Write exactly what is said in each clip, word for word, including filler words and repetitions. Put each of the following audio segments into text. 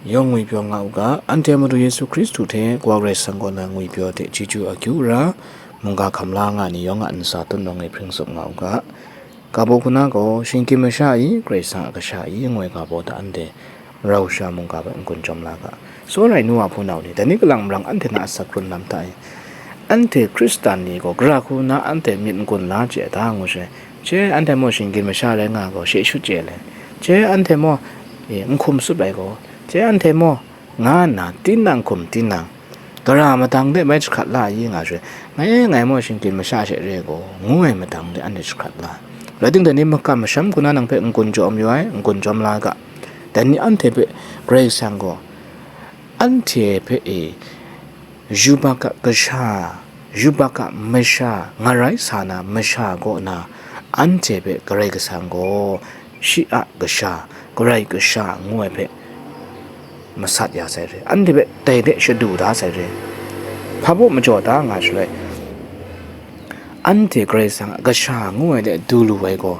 Yawng ngwipyaw nga u ga, anhte Madu Yesu Hkristu hte Kawa Karai Kasang kaw na ngwipyaw hte chyeju akyu ra, mungga hkam la nga ni yawng a ntsa tut nawng e hpring tsup nga u ga. Ga baw hku na gaw, shinggyim masha i, Karai Kasang a kasha i, ngu ai ga baw hta anhte rau sha mungga hpe n-gun jawm la ga. Tsawra ai nu wa hpunau ni, dai ni kalang marang anhte na asak hkrun lam hta e, anhte Hkristan ni gaw gara hku na anhte myit n-gun la chye ai ta, ngu shaloi, che anhte maw shinggyim masha rai nga gaw, she shut chye le, che anhte maw, e, n hkum tsup ai gaw, che anhte maw, nga nna tinang hkum tinang, gara madang de bai jahkrat la ai nga shaloi, ngai, ngai maw shinggyim masha she re gaw, ngu ai madang de anhte jahkrat la ai. Rai timung, dai ni makam masham hku na nang hpe n-gun jawm yu ai, n-gun jawm la ga. Dai ni anhte hpe Karai Kasang gaw, anhte hpe e, yubak a kasha, yubak a masha, ngarai sa na masha kaw na, anhte hpe Karai Kasang gaw, shi a kasha, Karai Kasha ngu ai hpe masat ya sai re, anhte hpe dai hpe shadu da sai re. Hpa baw majaw da nga shaloi, anhte Karai Kasang a kasha ngu ai de du lu ai gaw,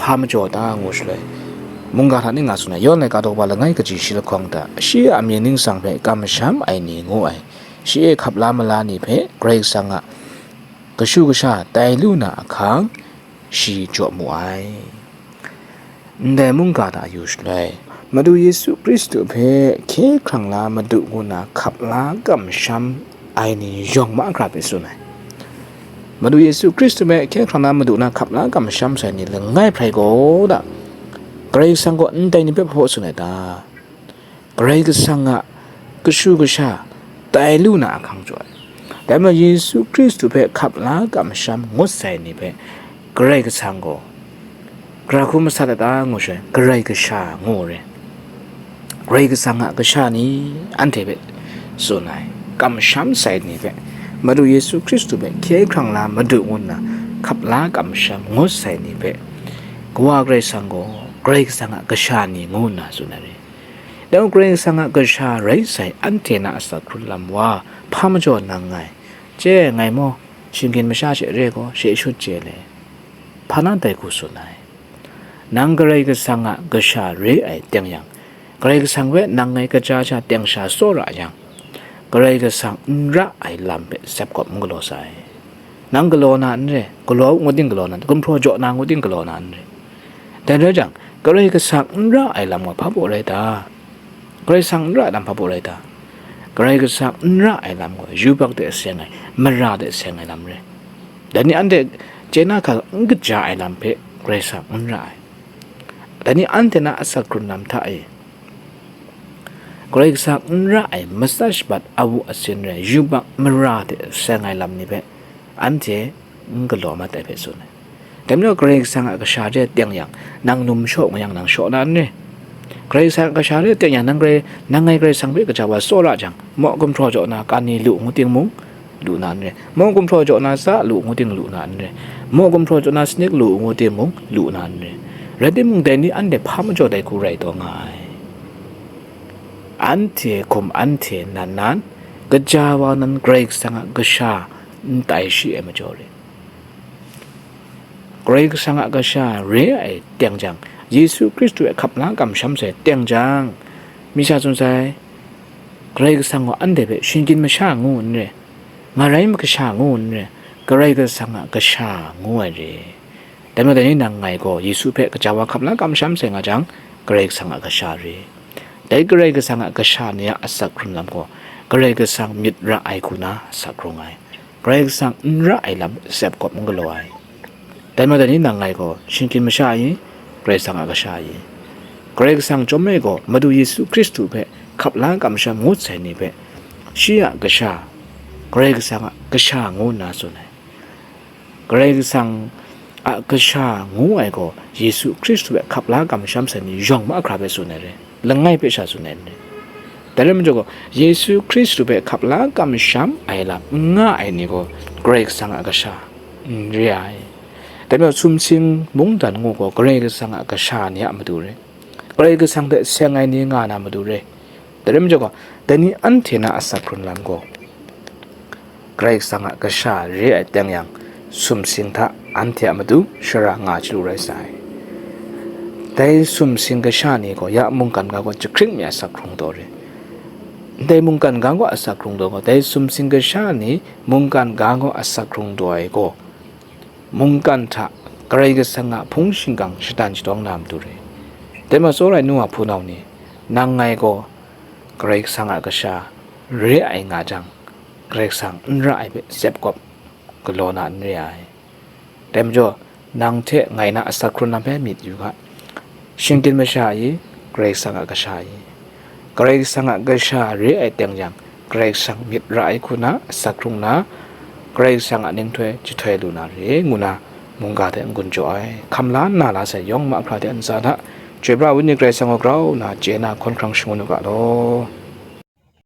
hpa majaw da ngu shaloi, mungga hta ning nga tsun ai, Yawn laika daw langai kaji shi lahkawng hta, shi a amying ningsang hpe kamsham ai ni ngu ai, shi e hkap la mala ni hpe Karai Kasang a kashu kasha tai lu na ahkang, shi jaw mu ai. Ndai mungga hta yu shaloi, Madu Yesu Hkristu hpe hkye hkrang la Madu ngu nna hkap la kamsham ai ni yawng mahkra hpe tsun ai. Madu Yesu Hkristu hpe hkye hkrang la Madu nna hkap la kamsham sai ni langai hprai gaw da, Karai Kasang gaw ndai ni hpe hpa hpaw tsun ai ta? Karai Kasang a kashu kasha tai lu na ahkang jaw ai. Dai majaw Yesu Hkristu hpe hkap la kamsham ngut sai ni hpe Karai Kasang gaw, gara hku masat ai ta ngu shaloi, Karai Kasha ngu re. Karai Kasang a kasha ni anhte hpe tsun ai, kamsham sai ni hpe, Madu Yesu Hkristu hpe hkye hkrang la Madu ngu nna hkap la kamsham ngut sai ni hpe, Kawa Karai Kasang gaw Karai Kasang a kasha ni ngu nna tsun ai re. Dai mung Karai Kasang a kasha rai sai, anhte na asak hkrun lam wa, hpa majaw nang ngai, che ngai maw, shinggyim masha she re gaw, she shut chye le, hpa na dai hku tsun ai? Nang Karai Kasang a kasha re ai teng yang, Karai Kasang hpe nang ngai kaja sha teng sha tsawra yang, Karai Kasang n ra ai lam hpe sep kawp n galaw sai. Nang galaw na n re, galaw u ngu ting galaw na, gumhpraw jaw na ngu ting galaw na n re. Dai rai jang, Karai Kasang n ra ai lam gaw hpa baw rai ta? Karai Kasang n ra ai lam hpa baw rai ta? Karai Kasang n ra ai lam gaw yubak de seng ai, mara de seng ai lam re. Dai ni anhte chye na hkra n kaja ai lam hpe Karai Kasang n ra ai. Dai ni anhte na asak hkrun lam hta e, Karai Kasang n ra ai, matsat shabat awu asin rai, yubak mara hte seng ai lam ni hpe anhte n galaw mat ai hpe tsun ai. Dai majaw Karai Kasang a kasha re teng yang, nang num shaw nga yang, nang shaw na n re. Karai Kasang a kasha re teng yang, nang Karai, nang ngai Karai Kasang hpe kaja wa tsawra jang, maw gumhpraw jaw na kan ni lu ngu ting mung, lu na n re. Maw gumhpraw jaw na tsa lu ngu ting lu na n re. Maw gumhpraw jaw na sanik lu ngu ting mung, lu na n re. Rai timung, dai ni anhte hpa majaw dai hku rai taw nga ai. Anhte hkum anhte nan nan, kaja wa nan Karai Kasang a kasha n tai shi ai majaw re. Karai Kasang a kasha re ai teng jang, Yesu Hkristu e hkap la kamsham sai teng jang, mi sha tsun sai, Karai Kasang gaw anhte hpe shinggyim masha ngu n re, ngarai makasha ngu n re, Karai Kasang a kasha ngu ai re. Dai majaw dai ni nang ngai gaw Yesu hpe kaja wa hkap la kamsham sai nga jang, Karai Kasang a kasha re. Dai Karai Kasang a kasha ni a asak hkrung lam gaw, Karai Kasang myit ra ai hku na asak hkrung ai. Karai Kasang n ra ai lam sep kawp n galaw ai. Dai majaw dai ni nang ngai gaw shinggyim masha i, Karai Kasang a kasha i, Karai Kasang chyawm e gaw Madu Yesu Hkristu hpe hkap la kamsham ngut sai ni hpe, shi a kasha, Karai Kasang a kasha ngu nna tsun ai. Karai Kasang a kasha ngu ai gaw Yesu Hkristu hpe hkap la kamsham sai ni yawng mahkra hpe tsun ai re. Langai hpe sha tsun ai n re. Dai rai majaw gaw, Yesu Hkristu hpe hkap la kamsham ai lam n nga ai ni gaw Karai Kasang a kasha n re ai. Dai majaw sumsing mungdan ngu gaw Karai Kasang a kasha ni a matu re. Karai Kasang hte seng ai ni nga na matu re. Dai rai majaw gaw, dai ni anhte na asak hkrung lam gaw, Karai Kasang a kasha re ai teng yang, sumsing hta anhte a matu shara nga chyalu rai sai. Dai sumsing kasha ni gaw ya mungkan ga gaw jahkring mi asak hkrung taw re. Ndai mungkan ga gaw asak hkrung taw gaw, dai sumsing kasha ni mungkan ga gaw asak hkrung taw ai gaw, mungkan hta Karai Kasang a hpung shingkang shatan shatawng na matu re. Dai majaw rai nu wa hpunau ni, nang ngai gaw Karai Kasang a kasha re ai nga jang, Karai Kasang n ra ai hpe zep kawp galaw na n re ai. Dai majaw, nang hte ngai na asak hkrun lam hpe myit yu ga, shinggyim masha i, Karai Kasang a kasha i, Karai Kasang a kasha re ai teng yang, Karai Kasang myit ra ai hku na asak hkrung na, Karai Kasang a ninghtoi jahtoi lu na re ngu na, mungga hte n-gun jaw ai, hkam la nna la sai yawng mahkra hte ntsa hta, chyoi pra ai Wenyi Karai Kasang gaw grau nna chye na hkawn hkrang shangun u ga law.